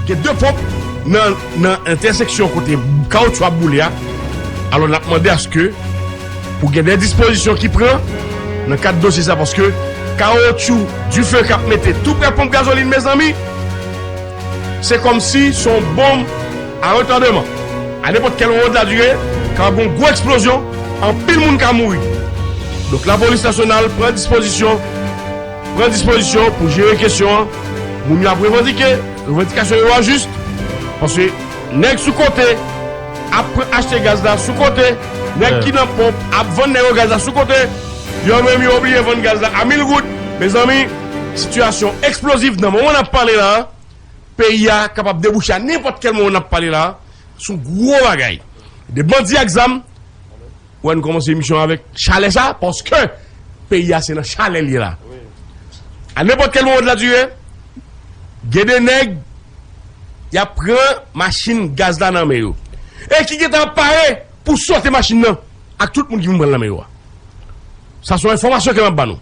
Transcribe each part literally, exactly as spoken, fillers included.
Gen de ponp nan, nan entèseksyon kote kawoutchou ap boule a. Alò, n ap mande aske pou gen de dispozisyon ki pran nan kad dosye sa, paske kawoutchou dife k ap mete tou prè ponp gazolin, mezanmi, se kòmsi se yon bonm a retardman. A nenpòt kèl moman de la dire, ka gen yon gwo eksplozyon, anpil moun ka mouri. Donk, lapolis nasyonal pran dispozisyon, pran dispozisyon pou jere kesyon an. Moun yo ap revandike, revandikasyon yo a jis, paske nèg sou kote ap pran, achte gaz la sou kote, nèg ki nan ponp ap vann nèg yo gaz la sou kote, yo menm yo oblije vann gaz la a mil goud. Mezanmi, sitiyasyon eksplozif nan moman n ap pale la a, peyi a kapab debouche a nenpòt kèl moman n ap pale la a, se yon gwo bagay. De bandi ak zam, wè, nou kòmanse emisyon avèk chalè sa, paske peyi a se nan chalè l ye la. A nenpòt kèl moman de la dire, gen de nèg, y ap pran machin gaz la nan men yo. E ki gentan ap pare pou sote machin nan ak tout moun ki vin pran l nan men yo a. Sa se yon enfòmasyon ke m ap ba nou.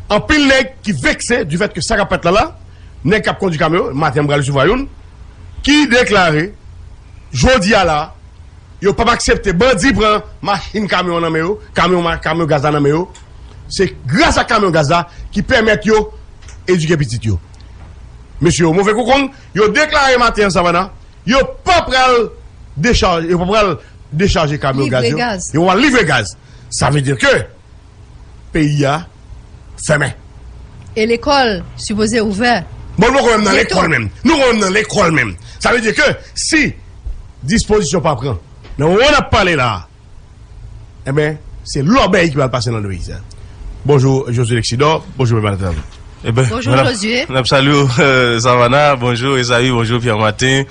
Anpil nèg ki vekse du fait que sa k ap fèt la la, nèg k ap kondui kamyon, maten m pral resevwa youn, ki deklare, jodi a la, yo p ap aksepte bandi pran machin kamyon nan men yo, kamyon, ma- kamyon gaz la nan men yo. Se gras a kamyon gaz la ki pèmèt yo edike pitit yo. Mesye yo, move koukong, yo deklare maten an Savannah, yo pa pral dechaje, yo pa pral dechaje kamyon gaz yo. Yo pral livre gaz. Sa vle di ke peyi a fèmen. E lekòl sipoze ouvè. Bon, nou poko menm nan lekòl menm. Nou poko menm nan lekòl menm. Sa vle di ke si dispozisyon pa pran nan moman n ap pale la a, enben, se lòbèy ki pral pase nan peyi a. Bonjou, Josué Lexidor. Bonjou, Pè Nathan. Enben, Bonjou, n ap, Josué. N ap salye w, euh, Savannah. Bonjou, Esaü. Bonjou, Pierre Martin.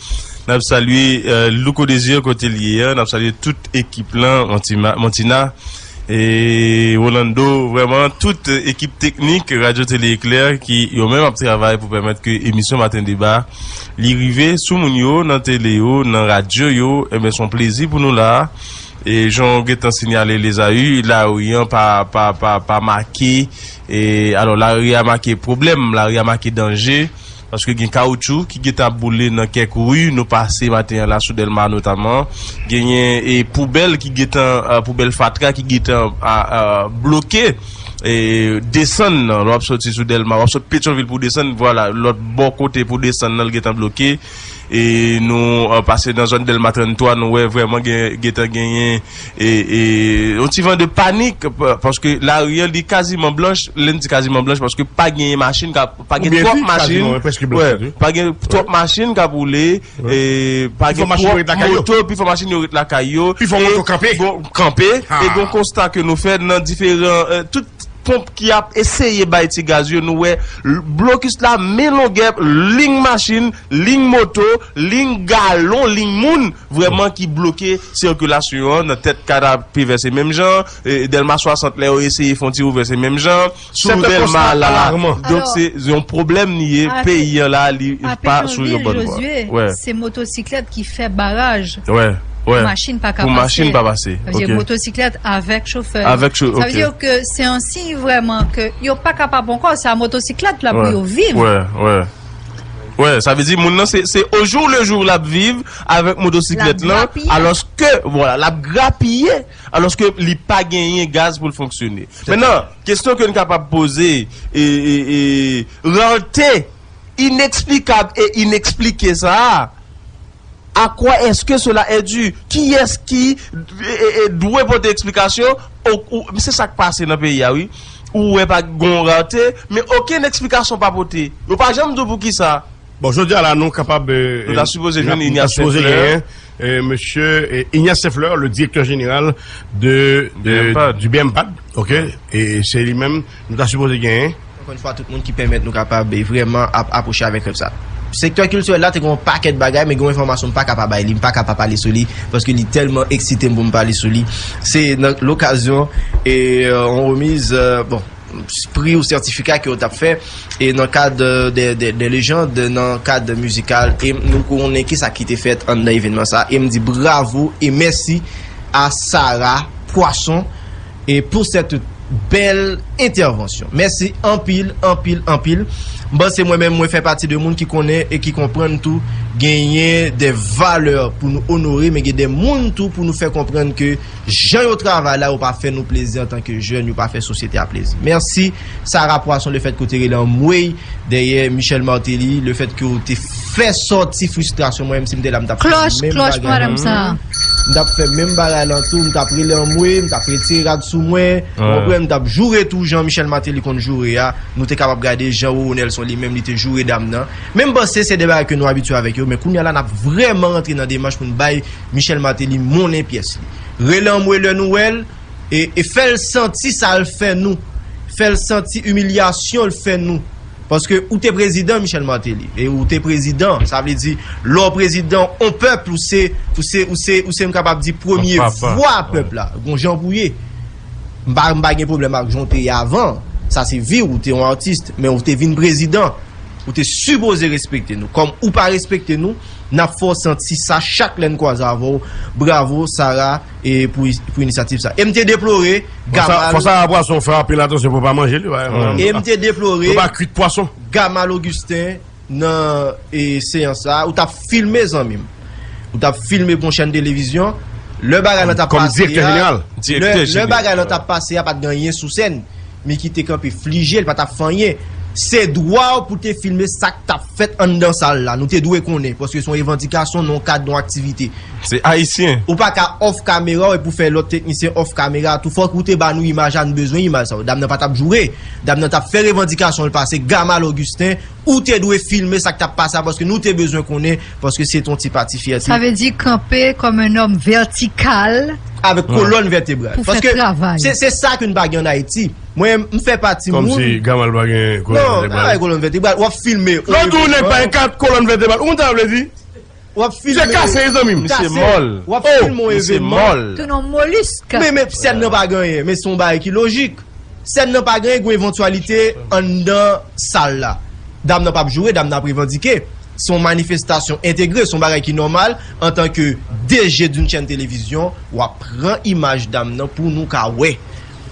N ap salye, euh, Louko Désir, kote l ye a. N ap salye tout ekip lan, Montima- Montina. E Rolando, vrèman, tout ekip teknik Radyo Tele Eklè ki yo menm ap travay pou pèmèt ke emisyon Maten Deba li rive sou moun yo, nan tele yo, nan radyo yo, enben, se yon plezi pou nou la. E jan w gentan sinyale, Esaü, lari an pa, pa, pa, pa make, e, alò, lari a make pwoblèm, lari a make danje. Paske gen kawoutchou ki gentan ap boule nan kèk ri, nou pase maten an la sou Dèlma notaman. Genyen, e, poubèl ki gentan, a, poubèl fatra ki gentan, a, a, bloke, e, desann nan. Lè w ap soti sou Dèlma, w ap sot Petyonvil pou desann, vwala, lòt bò kote pou desann nan, l gentan bloke. E nou, a, pase nan zòn Dèlma trannntwa, nou wè vrèman gen, gentan genyen e, e, yon ti van de panik, pa- paske lari an, li kaziman blanch, lè n di kaziman blanch, paske pa genyen machin, ka- pa gen twòp machin, wè, pa gen twòp machin k ap woule, e, pa gen twòp moto, pifò machin yo ret lakay yo, pifò moto kanpe, kanpe, e gon konsta ke nou fè nan diferan, e, tout ponp ki ap eseye bay ti gaz yo, nou wè l- blokis la, men longè, liy machin, liy moto, liy galon, liy moun, vrèman ki bloke sikilasyon an nan tèt Kadapi vè se menm jan, e, Dèlma swasant lè yo eseye fè yon ti ouvè se menm jan, sou Dèlma la. Donk se yon pwoblèm li ye, peyi an la, li pa sou yon bòn vwa. Wè. Se motosiklèt ki fè baraj pou machin pa ka pase. Pou machin pa pase. Sa vle di motosiklèt avèk chofè. Avèk cho- Sa vle di ke se yon siy vrèman ke yo pa kapab ankò, se a motosiklèt la pou yo viv. Wè, wè. Wè, sa vle di moun nan se, se au jour le jour l ap viv avèk motosiklèt lan, alòske, vwala, l ap grapiye, alòske li pa genyen gaz pou l fonksyone. Mentnan, kesyon ke n kapab poze, e, e, e, rarte ineksplikab e ineksplike sa a, à quoi est-ce que cela est dû? Kiyès ki, e, e, e, dwe pote eksplikasyon? Ou, ou, se sa k pase nan peyi a, wi. Ou wè pa gon rate, men okenn eksplikasyon pa pote. Yo pa janm di w poukisa. Bon, jodi a la, nou kapab, e, nou ta sipoze jwenn Ignace Fleur. Genyen, e, mesye, e, Ignace Fleur, le directeur général de, de, du B M PAD, ok? E se li menm, nou ta sipoze genyen. Ankò yon fwa, tout moun ki pèmèt nou kapab, e, vrèman ap apwoche avèk rèv sa. Sektè kiltirèl la te gen yon pakèt bagay, men gen yon enfòmasyon m pa ka pa bay li, m pa ka pa pale sou li, paske li tèlman eksite m pou m pale sou li. Se nan lokazyon, e, e, yon remiz, e, bon, pri ou sètifika ke yo t ap fè, e nan kad, e, de, de, de lejand, nan kad mizikal, e nou konnen ki sa ki te fèt anndan evènman sa, e m di bravo e mèsi a Sarah Poisson, e pou sèt Bèl entèvansyon. Mèsi anpil, anpil, anpil. M panse mwen menm, mwen fè pati de moun ki konnen e ki konprann tou genyen de valè pou nou onore, men gen de moun tou pou nou fè konprann ke jan yo travay la, yo pa fè nou plezi antanke jèn, yo pa fè sosyete a plezi. Mèsi, Sarah Poisson, lefètke w te rele anmwey dèyè Michel Martelly, lefètke w te fè sòti fristrasyon mwen, menm si m te la, m t ap fè menm bagay. Klòch, klòch pou madanm sa. M t ap fè menm bagay lan tou, m t ap rele anmwey, m t ap retire rad sou mwen, ou konprann, m t ap joure tou jan Michel Martelly konn joure a. Nou te kapab gade jan Roro Nelson li menm li te joure dam nan. Men m panse se de bagay ke nou abitye avèk yo, men kounye a la n ap vrèman rantre nan demach pou n bay Michel Martelly monnen pyès li. Rele anmwey lè nou wè l, e, e fè l santi sa l fè nou. Fè l santi imilyasyon l fè nou. Paske ou te prezidan, Michel Martelly, e ou te prezidan, sa vle di, lè w prezidan on pèp, ou se, ou se, ou se, ou se, m kapab di, premye vwa pèp la. Gon jan pou ye. M pa, m pa gen pwoblèm ak jan w te ye avan. Sa se vi w, ou te yon atis, men ou te vin prezidan. Ou te sipoze respekte nou. Kòm ou pa respekte nou, n ap fè w santi sa chak lè n kwaze avè w. Bravo, Sarah, e pou, pou inisyativ sa. E m te deplore Gamal. Fò Sarah Poisson fè anpil atansyon pou pa manje li, wi. E m te deplore Gamal Augustin nan, e, seyans sa. Ou t ap filme, zanmi m. Ou t ap filme pou yon chèn televizyon. Lè bagay lan t ap pase a, lè, lè bagay lan t ap pase a, pa t gen anyen sou sèn. Miki te kanpe flije, l pa t ap fè anyen. Se dwa w pou te filme sa k t ap fèt anndan sal la. Nou te dwe konnen, paske se yon revandikasyon nan yon kad, nan yon aktivite. Se ayisyen. Ou pa ka off kamera w epi w fè lòt teknisyen off kamera tou. Fòk ou te ba nou imaj la, nou bezwen imaj sa yo. Dam nan pa t ap joure. Dam nan t ap fè revandikasyon l pase. Gamal Augustin, ou te dwe filme sa k t ap pase a, paske nou te bezwen konnen, paske se t on ti pati fyète. Sa vle di kanpe kòm un homme vertical. Avèk kolòn vètebral. Pou fè travay. Paske se, se sa ke n pa gen ann Ayiti. Mwen, m fè pati moun. Kòmsi Gamal pa gen kolòn vètebral. Non, pa gen kolòn vètebral. W ap filme. Lè w di yon nèg pa gen kat kolòn vètebral, ou konn sa sa vle di? W ap filme. Se kase, zanmi m. Misye mòl. W ap filme yon evenman. Tounen yon molisk. Men, men, sèn nan pa gen anyen, men se yon bagay ki lojik. Sèn nan pa gen anyen, gen yon evantyalite anndan sal la. Dam nan p ap joure, dam nan ap revandike. Se yon manifestasyon entegre, se yon bagay ki nòmal. Antanke D G d'une chaîne télévision, w ap pran imaj dam nan pou nou ka wè.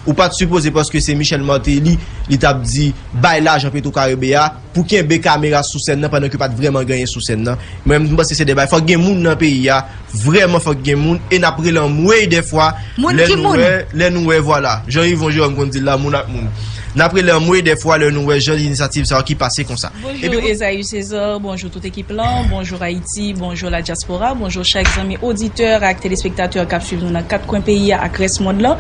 Ou pa t sipoze, paske se Michel Martelly, li t ap di, bay lajan Petro Caribe a, pou kenbe kamera sou sèn nan, pandan ke pa t vrèman gen anyen sou sèn nan. Mwen, m panse se de bagay, fòk gen moun nan peyi a, vrèman fòk gen moun, e n ap rele anmwey dèfwa, lè nou wè, lè nou wè, vwala, jan Yvon Jerome konn di l la, moun ak moun. N ap rele anmwey dèfwa, lè nou wè jan inisyativ sa yo ki pase konsa. Bonjou Esaü César, bonjou tout ekip lan, bonjou Ayiti, bonjou la diaspora, bonjou chak zanmi oditè ak telespektatè k ap swiv nou nan kat kwen peyi a ak rès mond lan.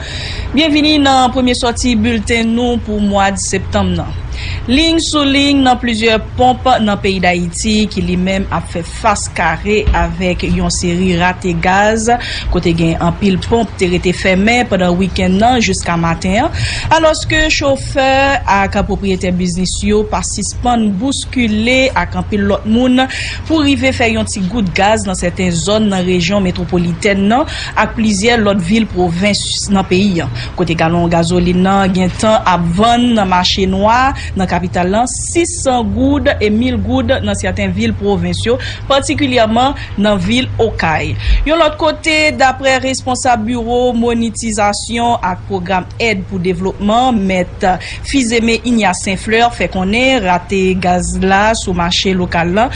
Byenvini nan premye sòti bilten nou pou mwa septanm nan. Liy sou liy nan plizyè ponp nan peyi Dayiti ki li menm ap fè fas kare avèk yon seri rate gaz, kote gen anpil ponp te rete fèmen pandan wikenn nan jiska maten an, alòske chofè ak pwopriyetè biznis yo pa sispann bouskile ak anpil lòt moun pou rive fè yon ti gout gaz nan sèten zòn nan rejyon metwopolitèn nan ak plizyè lòt vil pwovens nan peyi an, kote galon gazolin nan gentan ap vann nan mache nwa nan kapital lan, sis san goud e mil goud nan sèten vil pwovens yo, patikilyèman nan vil Okay. Yon lòt kote, daprè responsab biwo monitizasyon ak pwogram èd pou devlopman, mèt Fizeme Ignace Saint Fleur fè konnen rate gaz la sou mache lokal lan,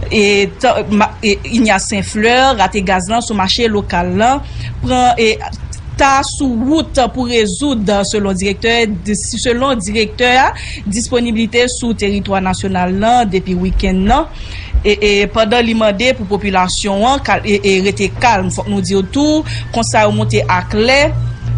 e, tan, ma, e, Ignace Saint Fleur, rate gaz lan sou mache lokal lan pran, e, ta sou wout pou rezoud, selon direktè, selon direktè a, disponiblite sou teritwa nasyonal lan depi wikenn nan. E, e pandan li mande pou popilasyon an kal-, e, e rete kalm, fòk nou di w tou, konsa yo monte aklè,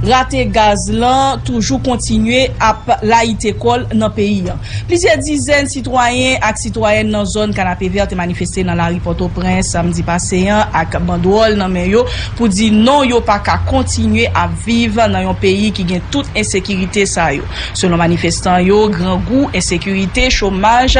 rate gaz lan toujou kontinye ap layite kò l nan peyi an. Plizyè dizèn sitwayen ak sitwayèn nan zòn Kanapevè te manifeste nan lari Pòtoprens samdi pase an ak bandwòl nan men yo pou di non, yo pa ka kontinye ap viv nan yon peyi ki gen tout ensekirite sa yo. Selon manifestan yo, grangou, ensekirite, chomaj,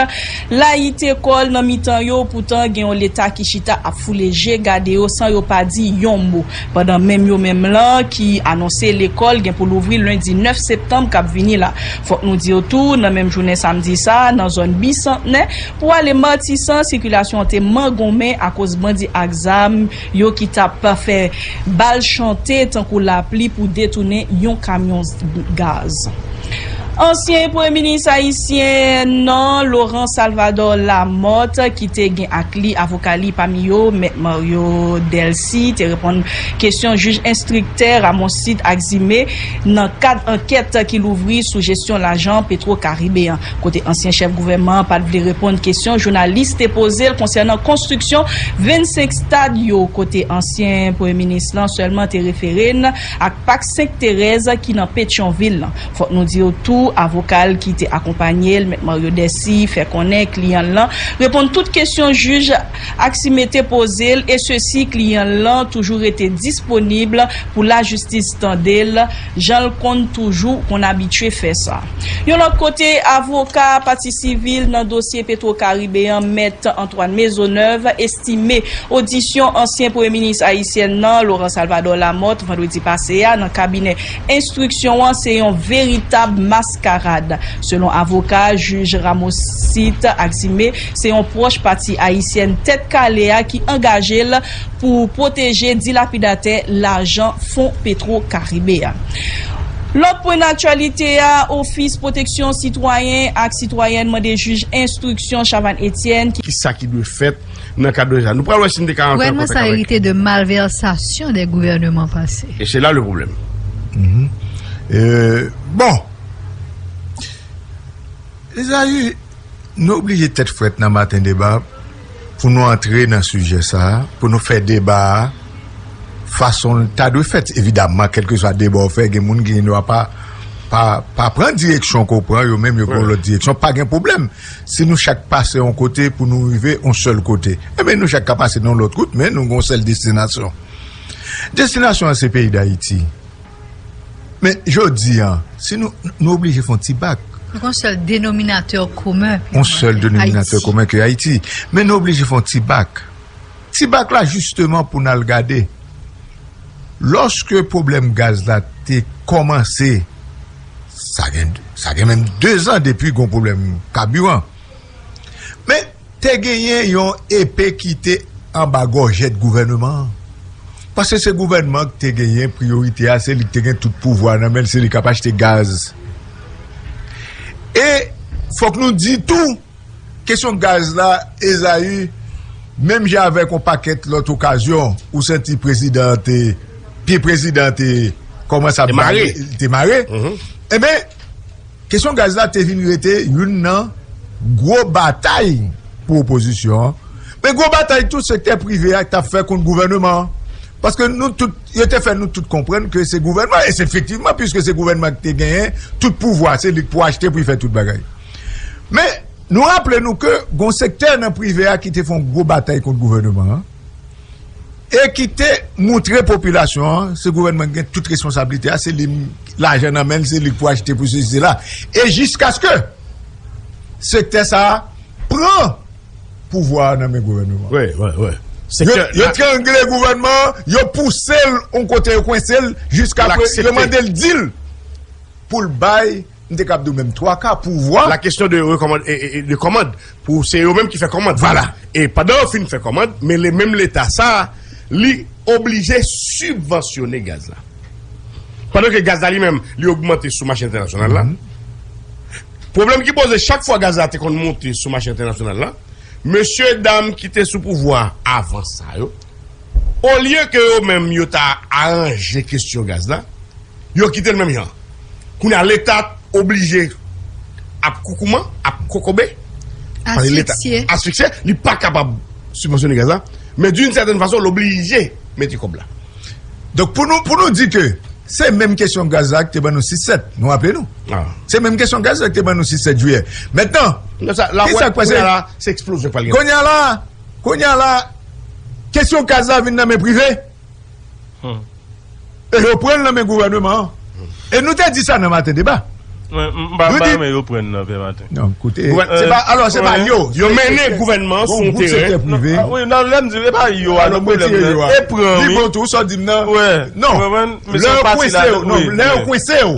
layite kò l nan mitan yo, poutan gen yon Leta ki chita ap foule je gade yo san yo pa di yon mo. Pandan menm yo menm lan ki anonse Lekòl gen pou louvri lendi nèf septanm k ap vini la. Fòk nou di w tou, nan menm jounen samdi sa a, nan zòn Bisantnè, pou ale Matisan, sikilasyon an te mangonmen akoz bandi ak zam yo ki t ap fè bal chante tankou lapli pou detounen yon kamyon gaz. Ansyen premye minis ayisyen nan, Laurent Salvador Lamothe, ki te gen ak li avoka li, pami yo Mèt Mario Delcy, te reponn kesyon jij enstriktè Ramoncite Aximé nan kad ankèt ki louvri sou jesyon lajan Petro Caribe an, kote ansyen chèf gouvènman an pa t vle reponn kesyon jounalis te poze l konsènan konstriksyon vennsenk stad yo, kote ansyen premye minis lan sèlman te refere n ak Pak Sent Terèz ki nan Petyonvil lan. Fòk nou di w tou, avoka l ki te akonpanye l, Mèt Mario Delcy, fè konnen kliyan l lan reponn tout kesyon jij Aximé te poze l, e sesi, kliyan l lan toujou rete disponib pou lajistis tande l, jan l konn toujou konn abitye fè sa. Yon lòt kote, avoka pati sivil nan dosye Petro Caribe an, Mèt Antoine Maisonneuve, estime odisyon ansyen premye minis ayisyèn nan, Laurent Salvador Lamothe, vandredi pase a nan kabinè enstriksyon an se yon veritab maskarad. Selon avoka, jij Ramoncite Aximé se yon pwòch pati ayisyèn Tèt Kale a ki angaje l pou pwoteje dilapidatè lajan Fon Petro Karibe a. Lòt pwen nan aktyalite a, Ofis Pwoteksyon Sitwayen ak Sitwayèn mande jij enstriksyon Chavannes Etienne ki Kisa ki dwe fèt nan kad de sa? Nou pral wè si n te ka rantre an Gouvènman sa kontak avèk hérité de malversation des gouvernements passés. E se la le pwoblèm. Mhm. Euh, bon. Ezayi, nou oblije tèt frèt nan Maten Deba pou nou antre nan sijè sa a, pou nou fè deba a fason l ta dwe fèt. Evidaman, kèlkeswa deba w fè, gen moun ki gen dwa pa, pa, pa pran direksyon ke w pran, yo menm yo pran yon lòt direksyon, pa gen pwoblèm. Si nou chak pase yon kote pou nou rive yon sèl kote, enben nou chak ka pase nan yon lòt wout, men nou gen yon sèl destinasyon. Destinasyon an se peyi Dayiti. Men jodi a, si nou, nou oblije fè yon ti bak. Nou gen yon sèl denominatè komen. Yon sèl denominatè komen ke Ayiti. Men nou oblije fè yon ti bak. Ti bak la, jisteman, pou n al gade. Lòske pwoblèm gaz la te kòmanse, sa gen, sa gen menm de zan depi gen pwoblèm kabiran. Men, te genyen yon epe ki te anba gòjèt gouvènman an. Paske se gouvènman ki te genyen priyorite a, se li ki te gen tout pouvwa nan men l, se li k ap achte gaz. E fòk nou di tou, kesyon gaz la, Ezayi, menm jan avèk yon pakèt lòt okazyon, ou santi prezidan an te, pye prezidan an te kòmanse ap te mare. Te mare. Mhm. Enben, kesyon gaz la te vin rete youn nan gwo batay pou opozisyon an. Men gwo batay tou sektè prive a t ap fè kont gouvènman an. Paske nou tout, yo te fè nou tout konprann ke se gouvènman, e se efektivman, piske se gouvènman ki te genyen tout pouvwa, se li k pou achte, pou l fè tout bagay. Men, nou raple nou ke gon sektè nan prive a ki te fè yon gwo batay kont gouvènman an, e ki te moutre popilasyon an, se gouvènman ki gen tout responsablite a, se li lajan nan men l, se li k pou achte pou sesi, sela. E jiskaske sektè sa a pran pouvwa a nan men gouvènman an. Wi, wi, wi. Yo, yo trangle gouvènman an, yo pouse l yon kote, yo kwense l, jiska yo mande l di l pou l bay, m te kab di w menm twa ka pouvwa. La question de recommand, e, e, e, de kòmand, pou se yo menm ki fè kòmand. Vwala. E pandan yo fin fè kòmand, men le, menm Leta sa, li oblije sibvansyone gaz la. Pandan ke gaz la li menm, li ogmante sou mache entènasyonal la. Mhm. Pwoblèm ki poze chak fwa gaz la te konn monte sou mache entènasyonal la, mesye dam ki te sou pouvwa avan sa yo, olye ke yo menm yo ta aranje kesyon gaz la, yo kite l menm jan. Kounye a, Leta oblije ap koukouman, ap kokobe. Paske Leta asfiksye, li pa kapab sibvansyone gaz la, men d'une certaine façon, l oblije mete kòb la. Donk, pou nou, pou nou di ke se menm kesyon gaz la ki te ban nou sis sèt, nou raple nou. Ah. Se menm kesyon gaz la ki te ban nou sis sèt jiyè. Mentnan, kisa k pase? Kounye a la, se eksplozyon k pral gen. Kounye a la, kounye a la, kesyon gaz la vin nan men prive. Hmm. E yo pran l nan men gouvènman an. E nou te di sa nan Maten Deba. Mwen, m pa, m pa renmen yo pran nan pè maten. Non, koute. Gouvèn-, se pa, alò, se pa yo. Yo mennen gouvènman sou yon teren. Gon gwoup sektè prive. Ah, wi, non, lè m di, e pa yo a, alò, mwen pwoblèm nan. E pran, wi. Li bon tou, sa w di m nan. Non. Lè yo kwense w, non, lè yo kwense w.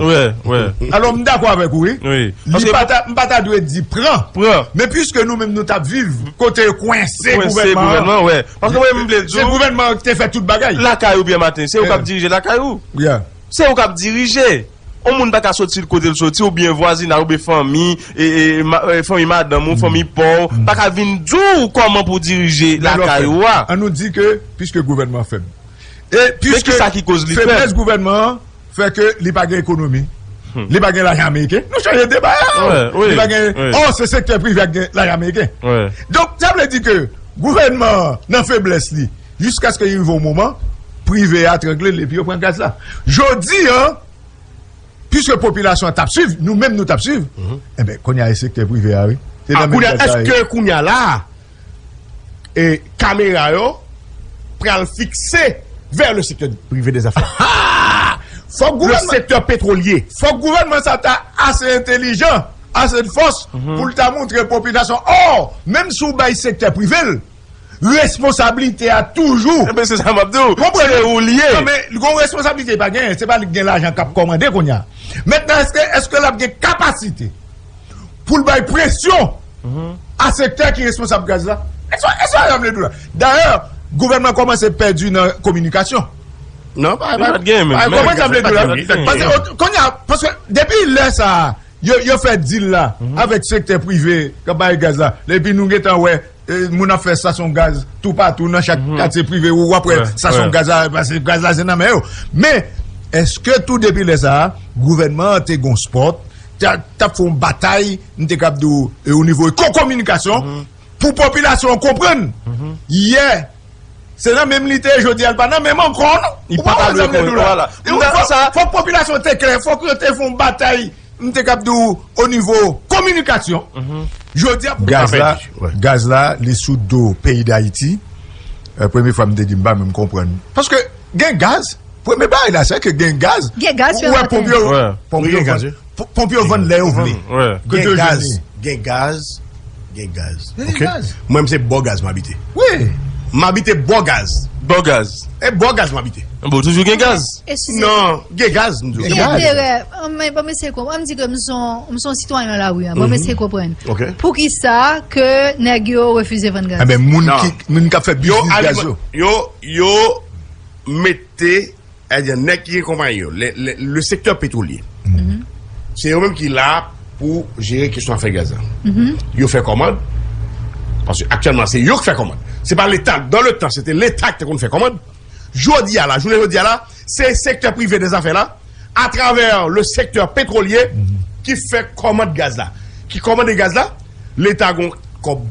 Alò, m dakò avèk ou, wi. Wi. Li pa ta, m pa ta dwe di pran. Pran. Men piske nou menm nou t ap viv kote yo kwense gouvènman an. Kwense gouvènman, wè. Paske mwen, m vle di w, se gouvènman an ki te fè tout bagay. Lakay ou pè maten, se ou k ap dirije lakay ou. Yeah. Se ou k ap dirije. Yon moun pa ka soti kote l soti, oubyen vwazinay, oubyen fanmi, e, e, ma-, e, fanmi madanm ou, fanmi pa w, pa ka vin di w kòman pou w dirije lakay ou a. An nou di ke, piske gouvènman fèb, e piske feblès gouvènman an fè ke li pa gen ekonomi, li pa gen lajan ameriken, nou chanje deba a. Li pa gen, oh, se sektè prive a ki gen lajan ameriken. Donk, sa vle di ke gouvènman an nan feblès li, jiskaske li rive yon moman, prive a trangle l epi yo pran gaz la. Jodi a, piske popilasyon an t ap swiv, nou menm nou t ap swiv, enben, kounye a, e sektè prive a, wi. Se nan menm gaz la, wi. Èske kounye a la, e kamera yo pral fikse vers le secteur privé des affaires? Fòk gouvènman, le secteur pétrolier. Fòk gouvènman sa ta ase entèlijan, ase de fòs pou l ta montre popilasyon, oh, menm si w bay sektè prive l, responsablite a toujou. Enben, se sa m ap di w. Konprann? Se ou l ye. Non, men, gon responsablite li pa genyen. Se pa li ki gen lajan k ap kòmande kounye a. Mentnan, èske, èske l ap gen kapasite pou l bay presyon a sektè ki responsab gaz la? Èske, èske sa m vle di w la? Dayè, gouvènman kòmanse pèdi nan kominikasyon. Non, pa, pa, pa gen menm. Konprann sa m vle di w la? Paske, kounye a, paske depi lè sa a, yo, yo fè dil la avèk sektè prive k ap bay gaz la. Epi nou gentan wè, e, moun ap fè estasyon gaz toupatou nan chak katye prive ou w ap wè estasyon gaz la, paske gaz la se nan men yo. Men, èske tou depi lè sa a, gouvènman an te gon spòt, t ap, t ap fè yon batay, m te kab di w, e, o nivo ko-, kominikasyon, pou popilasyon an konprann? Yè, se nan menm li te ye, jodi a, l pa nan menm ankò, non. Ou pa konprann sa m vle di w la? Fòk, fòk popilasyon te klè, fòk yo te fè yon batay, m te kab di w, o nivo kominikasyon. Jodi a, pou gaz la, gaz la, li sou do peyi Dayiti. E, premye fwa m te di m pa menm konprann. Paske gen gaz, premye bagay la, se ke gen gaz. Gen gaz, ou wè, ponp yo, ponp yo vann, ponp yo vann lè yo vle. Gen gaz, gen gaz, gen gaz. Oke? Mwen, m se bò gaz m abite. Wi. M abite bò gaz. Bò gaz. E bò gaz m abite. Bon, toujou gen gaz. Non, gen gaz, m di w. Ki enterè, an, men, ban m eseye konprann. An, m di ke m se yon, m se yon sitwayen nan lari a. Ban m eseye konprann. Poukisa ke nèg yo refize vann gaz? Enben, moun ki, moun k ap fè biznis gaz yo. Yo, yo mete, sètadi nèg ki gen konpayi yo, le, le, le sektè petwolye. Se yo menm ki la pou jere kesyon afè gaz la. Yo fè kòmand, paske aktyèlman se yo k fè kòmand. Se pa Leta. Dan le tan, se te Leta ki te konn fè kòmand. Jodi a la, jounen jodi a la, se sektè prive dè zafè la, atravè le sektè petwolye, ki fè kòmand gaz la. Ki kòmande gaz la, Leta gon kòb.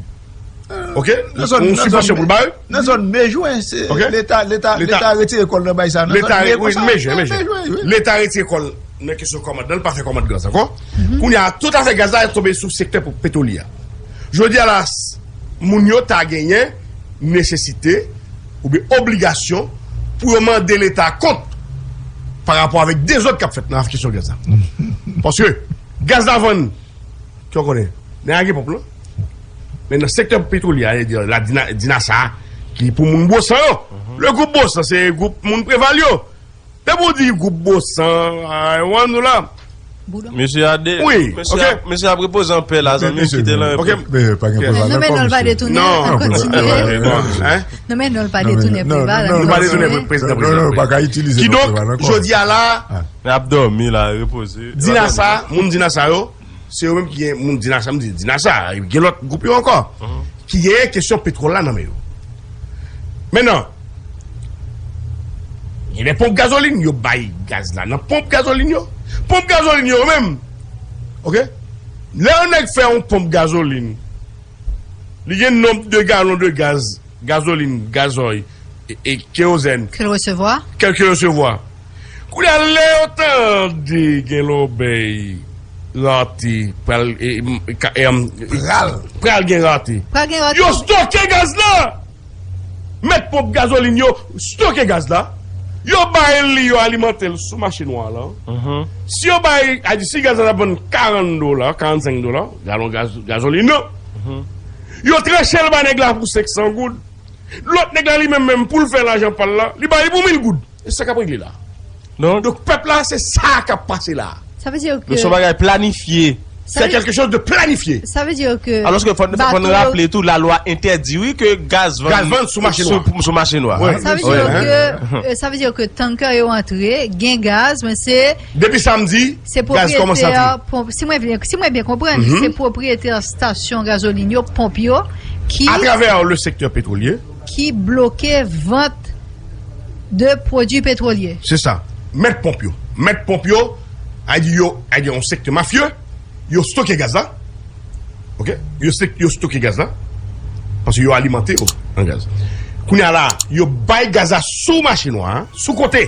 Oke? Yon sibvansyon pou l ba yo. Nan zòn Mejwen, se Leta, Leta, Leta retire kò l nan bay sa. Leta, wi, Mejwen, Mejwen. Leta retire kò l nan kesyon kòmand la, l pa fè kòmand gaz ankò. Kounye a, tout afè gaz la tonbe sou sektè petwolye a. Jodi a la, s-, moun yo ta genyen nesesite oubyen obligasyon pou yo mande Leta kont pa rapò avèk dezòd k ap fèt nan kesyon gaz la. Paske gaz la vann, ki w konnen, nèg la gen ponp lan. Men nan sektè petwolye a, la Dina, Dinasa, ki pou moun Bosan yo. Le gwoup Bosan, se gwoup moun Preval yo. Depi w di gwoup Bosan, a, w wè nou la. Mesye a de-, wi, mesye a, mesye ap repoze anpè la, zanmi m, kite l anpè. Mesye, pa gen Preval ankò, mesye. Non, men non, l pa detounen, kontinye. Non, men non, l pa detounen Preval ankò. Nou pa detounen prezidan, prezidan. Non, non, pa ka itilize non Preval ankò. Kidonk, jodi a la, men ap dòmi la, repoze. Dinasa, moun Dinasa yo, se yo menm ki gen moun Dinasa, m di Dinasa, gen lòt gwoup yo ankò. Ki genyen kesyon petwòl la nan men yo. Mentnan, gen de ponp gazolin, yo bay gaz la nan ponp gazolin yo. Ponp gazolin yo menm, oke? Lè yon nèg fè yon ponp gazolin, li gen nonb de galon de gaz, gazolin, gazòy, e, e kerozèn. Ke l resevwa. Ke l resevwa. Kounye a, lè yo tande gen lòbèy rate, pral, e, m, ka, e, m, pral, pral gen rate. Pral gen rate. Yo stoke gaz la! Mèt ponp gazolin yo stoke gaz la. Yo bay li, yo alimante l sou mache nwa la. Si yo bay, a di, si gaz la t ap vann karant dola, karannsenk dola, galon gaz, gazolin nan, yo tranche l ba nèg la pou senksan goud. Lòt nèg la, li menm, menm pou l fè lajan pa l la, li ba li pou mil goud. E sa k ap regle la. Donk, pèp la, se sa k ap pase la. Sa vle di ke Donk, se yon bagay planifye. C'est quelque chose de planifié. Sa vle di ke Alòske fò n fò n raple tou, lalwa entèdi, wi, ke gaz vann Gaz vann sou mache nwa. Sou, sou mache nwa. Wi. Sa vle di Wi. ke, euh, sa vle di ke tanker yo antre, gen gaz, men se Depi samdi, se gaz kòmanse pwopriyetè antre. Ponp, si mwen byen, si mwen byen konprann, se pwopriyetè stasyon gazolin yo, ponp yo, ki, Atravè le sektè petwolye, ki bloke vant de pwodui petwolye. Se sa. Mèt ponp yo. Mèt ponp yo, a di yo, a di yon sektè mafye, yo stoke gaz la. OK? Yo, sek- yo stoke gaz la. Paske yo alimante yo an gaz. Kounye a la, yo bay gaz la sou mache nwa, sou kote.